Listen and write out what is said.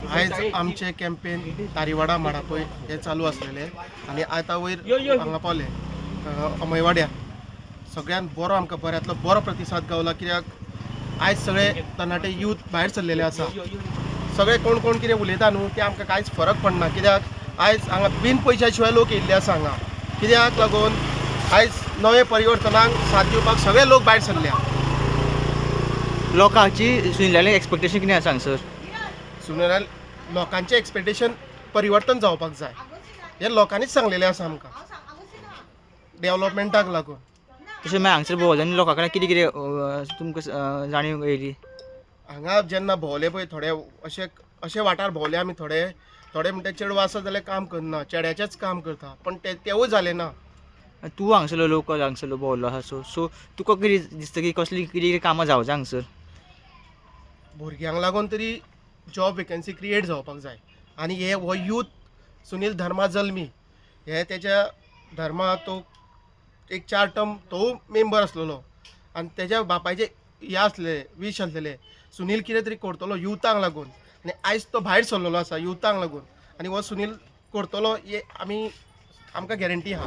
आयज आमचे कॅम्पेन तारीवाडा माडापय हे चालू आसलेले आनी आतां वयर हांगा पावले अमयवाड्या. सगळ्यान बरो आमकां बऱ्यांतलो बरो प्रतिसाद गावला, कित्याक आयज सगळे तरणाटे यूथ भायर सरलेले आसा. सगळे कोण कोण कितें उलयता न्हू, ते आमकां कांयच फरक पडना, कित्याक आयज हांगा बिन पयशा शिवाय लोक येयल्ले आसा हांगा. कित्याक लागून आयज नवे परिवर्तनाक साथ दिवपाक सगळे लोक भायर सरल्या. लोकांची सुनिलालें एक्सपेक्टेशन कितें आसा हांगसर? सुनेराल लोकांचें एक्सपेक्टेशन परिवर्तन जावपाक जाय हें लोकांनीच सांगलेलें आसा आमकां, डेवलपमेंटाक लागून. तशें मागीर हांगसर भोंवले आनी लोकां कडेन कितें कितें तुमकां जाणीव येयली? हांगा जेन्ना भोंवले पळय, थोडे अशे अशे वाठार भोंवले आमी. थोडे थोडे म्हणटा, चेडवां आसा जाल्यार काम करना, चेड्याचेंच काम करता, पण ते तेवूय जालें ना. आनी तूं हांगसरलो लोकल, हांगसरलो भोंवलो आसा, सो सो तुका कितें दिसता की कसली कितें कितें कामां जावं जाय हांगसर? भुरग्यांक लागून तरी जॉब वेकन्सी क्रिएट जावपाक जाय. आनी हे हो यूथ सुनील धर्मा जल्मी, हे तेच्या धर्मा तो एक 4 टर्म तो मेंबर आसलेलो आनी तेज्या बापायचे हे आसले, वीश आसलेले, सुनील कितें तरी करतलो युथांक लागून. आनी आयज तो भायर सरलेलो आसा युथांक लागून आनी हो सुनील करतलो हे आमी आमकां गॅरंटी आहा.